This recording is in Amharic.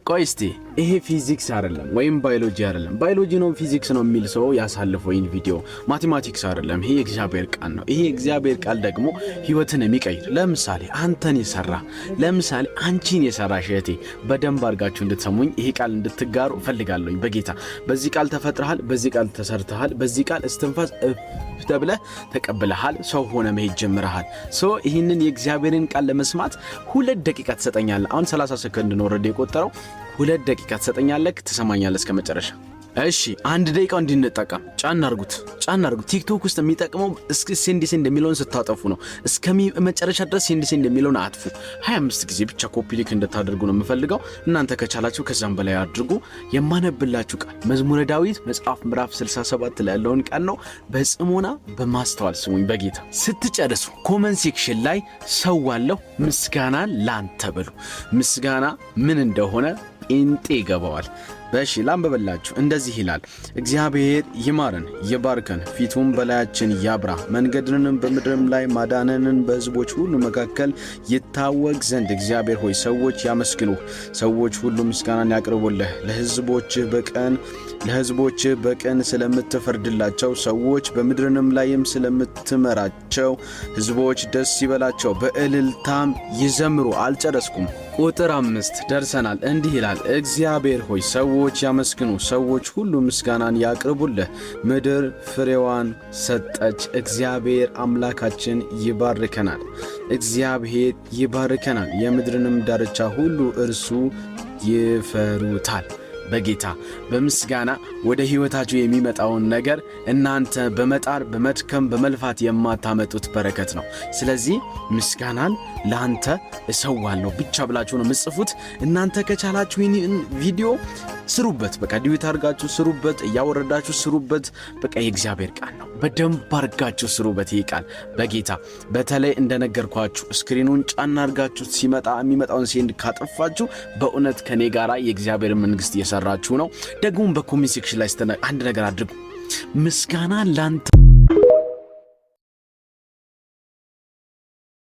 ቆይ እስቲ፣ ይሄ ፊዚክስ አይደለም ወይም ባዮሎጂ አይደለም። ባዮሎጂ ነው፣ ፊዚክስ ነው የሚል ሰው ያሳልፈው ይህን ቪዲዮ። Mathematics አይደለም፣ ይሄ የእግዚአብሔር ቃል ነው። ይሄ የእግዚአብሔር ቃል ደግሞ ህይወትን የሚቀይር፣ ለምሳሌ አንተን የሰራ፣ ለምሳሌ አንቺን የሰራሽ እህቴ፣ በደንብ አድርጋችሁ እንድትሰሙኝ፣ ይሄ ቃል እንድትጋሩ እፈልጋለሁኝ። በጌታ በዚህ ቃል ተፈጥረሃል፣ በዚህ ቃል ተሰርተሃል፣ በዚህ ቃል እስትንፋስ እፍ ተብለህ ተቀብለሃል። ሰው ሆነህ መሄድ ጀምረሃል። So ይህንን የእግዚአብሔርን ቃል ለመስማት 2 ደቂቃ ትሰጠኛለህ። አሁን 30 ሰከንድ ነው already የቆጠረው። 2 ደቂቃ ትሰጠኛለህ፣ ትሰማኛለህ እስከ መጨረሻ። እሺ፣ አንድ ደቂቃው እንድንጠቀም ጫን አርጉት፣ ጫን አርጉት። ቲክቶክ ውስጥ የሚጠቅመው እስከ send send የሚለውን ስታጠፉ ነው። እስከ መጨረሻ ድረስ send send የሚለውን አጥፉ። 25 ጊዜ ብቻ copy link እንድታደርጉ ነው የምፈልገው። እናንተ ከቻላችሁ ከዛም በላይ አድርጉ። የማነብላችሁ ቃል መዝሙረ ዳዊት መጽሐፍ ምዕራፍ 67 ላይ ያለውን ቃል ነው። በጽሞና በማስተዋል ስሙኝ። በጌታ ስትጨርሱ comment section ላይ ሰዋለሁ ምስጋና ላንተ በሉ። ምስጋና ምን እንደሆነ ጴንጤ ይገባዋል። በሺ ላንብብላችሁ። እንደዚህ ይላል፣ እግዚአብሔር ይማረን ይባርከን፣ ፊቱን በላያችን ያብራ፣ መንገድንም በምድርም ላይ ማዳንህን በሕዝቦች ሁሉ መካከል ይታወቅ ዘንድ እግዚአብሔር ሆይ፣ ሰዎች ያመስግኑህ፣ ሰዎች ሁሉ ምስጋናን ያቅርቡልህ። ለሕዝቦችህ በቅን ስለምትፈርድላቸው ሰዎች፣ በምድርንም ላይም ስለምትመራቸው ሕዝቦች ደስ ይበላቸው፣ በእልልታም ይዘምሩ። አልጨረስኩም። ቁጥር 5 ደርሰናል። እንዲህ ይላል፣ እግዚአብሔር ሆይ፣ ሰዎች ያመስግኑ፣ ሰዎች ሁሉ ምስጋናን ያቅርቡልህ። ምድር ፍሬዋን ሰጠች። እግዚአብሔር አምላካችን ይባርከናል። እግዚአብሔር ይባርከናል። የምድርንም ዳርቻ ሁሉ እርሱ ይፈሩታል። በጌታ በምስጋና ወደ ሕይወታችሁ የሚመጣውን ነገር እናንተ በመጣር፣ በመድከም፣ በመልፋት የማታመጡት በረከት ነው። ስለዚህ ምስጋናን ለአንተ እሰዋለሁ ብቻ ብላችሁ ነው የምትጽፉት። እናንተ ከቻላችሁ ይህን ቪዲዮ ስሩበት፣ በቃ duet አድርጋችሁ ስሩበት፣ እያወረዳችሁ ስሩበት። በቃ የእግዚአብሔር ቃል ነው። በደንብ አድርጋችሁ ስሩበት። ይህ ቃል በጌታ በተለይ እንደነገርኳችሁ screen ኑን ጫና አድርጋችሁ ሲመጣ የሚመጣውን send ካጠፋችሁ በእውነት ከኔ ጋራ የእግዚአብሔር መንግስት እየሰራችሁ ነው። ደግሞም በ comment section ላይ አንድ ነገር አድርጉ። ምስጋና ላንተ